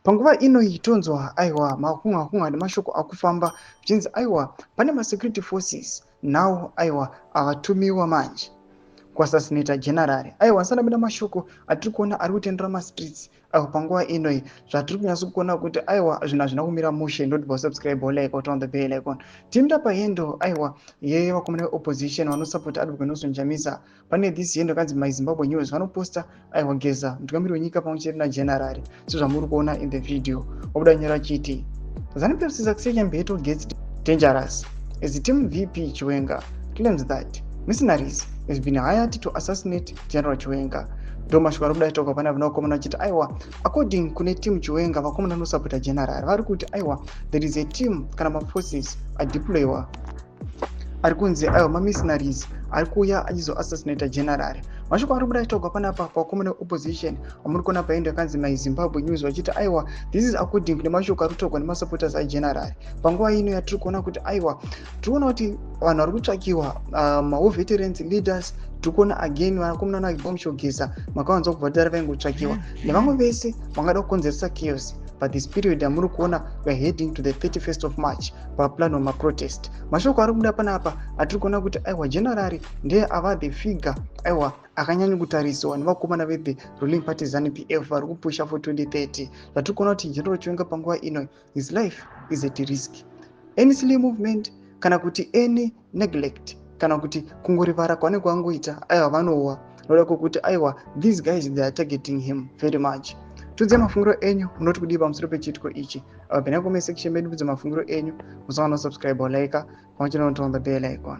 Panguva ino iyi tonzwa, aiwa, makunga nemashoko akufamba zvichinzi, aiwa, pane masecurity forces now, aiwa, avatumiwa manje kuassassinata general. Aiwa, ndisandapinda mashoko atiri kuona ari kutendera mastreets, aiwa, panguva inoi zvatiri kunyatso kuona kuti, aiwa, zvinhu hazvina kumira mushe. Ndoti subscribe, like, on the bell icon. Timuda pahandle, aiwa, yevakomana veopposition vanosapota Advocate Nelson Chamisa. Pane this handle kanzi My Zimbabwe News, vanoposta, aiwa, Geza, mutungamiri wenyika, pamwe chete nageneral, sezvamuri kuona in the video. Wabuda nyora chiti, "ZANU-PF succession battle gets dangerous as team VP Chiwenga claims that mercenaries has been hired to assassinate General Chiwenga." Ndo mashoko ari kuda itaurwa pana vana vakomana vachiti, aiwa, according kune team Chiwenga, vakomana vanosapota general vari kuti, aiwa, there is a team kana maforces adeployiwa ari kunzi, aiwa, mamercenaries ari kuuya achizoassassinata general. Mashoko ari kuda itaurwa panapa pavakomana veopposition vamuri kuona pahandle yakanzi My Zimbabwe News, vachiti, aiwa, this is according kune mashoko ari kutaurwa nemasupporters ageneral panguva ino yatiri kuona kuti, aiwa, tiri kuona kuti vanhu vari kutsvakiwa, mawar veterans, leaders. Tiri kuona again vakomana naBombshell makawanza kubva tari vaingotsvakiwa nevamwe vese vangada kukonzeresa chaos. But this period yamuri kuona, we are heading to the 31st of March paplan wemaprotest. Mashoko ari kubuda panapa atiri kuona kuti, aiwa, general ndeye ava the figure, aiwa, akanyanya kutariswa nevakomana vethe ruling party ZANU PF vari kupusha for 2030. Zvatiri kuona kuti General Chiwenga panguva ino, his life is at risk. Any silly movement kana kuti any neglect kana kuti kungorivara kwaanenge wangoita, aiwa, vanowa noda kwokuti, aiwa, these guys, they are targeting him very much. Tudzai mafungiro enyu, munoti kudii pamusoro pechiitiko ichi? Apa pena comment section medu, budza mafungiro enyu. Musawana subscribe, like, pamwe chete noturn on the bell icon.